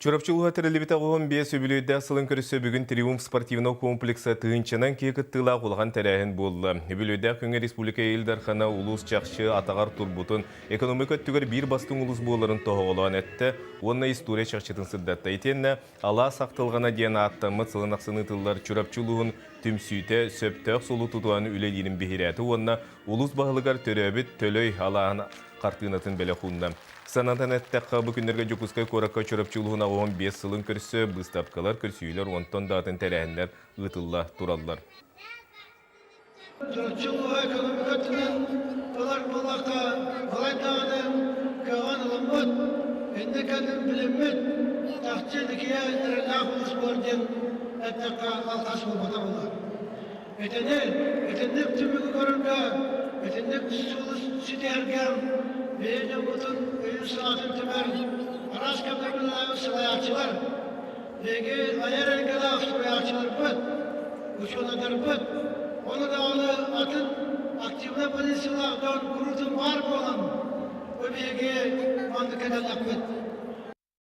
Чурапчы улууһа тэриллибитэ 15 үбүлүөйдээх сылын көрсө бүгүн Триумф спортивнай комплекса тыһыынчанан киһи кыттыылаах улахан тэрээһин буолла. Үбүлүөйдээх күҥҥэ республика Ил Дархана улуус чахчы атаҕар турбутун, экономика өттүгэр биир бастыҥ улуус буоларын тоһоҕолоон эттэ уонна история чахчытын сырдатта. Итиэннэ Алаас ахтылҕана диэн ааттаммыт сылын ахсын ыытыллар Чурапчы улууһун түмсүүтэ сөптөөх суолу тутуһан үлэлиирин биһирээтэ уонна улуус баһылыгар төрөөбүт Төлөй алааһын хартыынатын бэлэх уунна. Санатан эттэххэ, бу күннэргэ Дьокуускай куоракка Чурапчы улууһун 85 сылын көрсө быыстапкалар, көрсүһүүлэр, онтон да атын тэрээһиннэр ыытылла тураллар. Чурапчы улууһа экономикатынан ылар буоллахха, балай даҕаны кыаҕын ылыммыт, иннэ кэлин билиммит, чахчы ликийэ эрэллээх улуус буолар диэн эттэххэ алҕас буолбата буолар. Итини итинник түмүгү көрөргө, итинник суолу ситиһэргэ биһиги дьоммутун өйүн-санаатын түмэр араас кэмнэргэ салайааччылар, биһиги айар эйгэлээх суруйааччыларбыт, учуонайдарбыт, ону даҕаны атын активнай позициялаах дьон куруутун баар буолан, бу биһиги маннык кэлэллэхпит.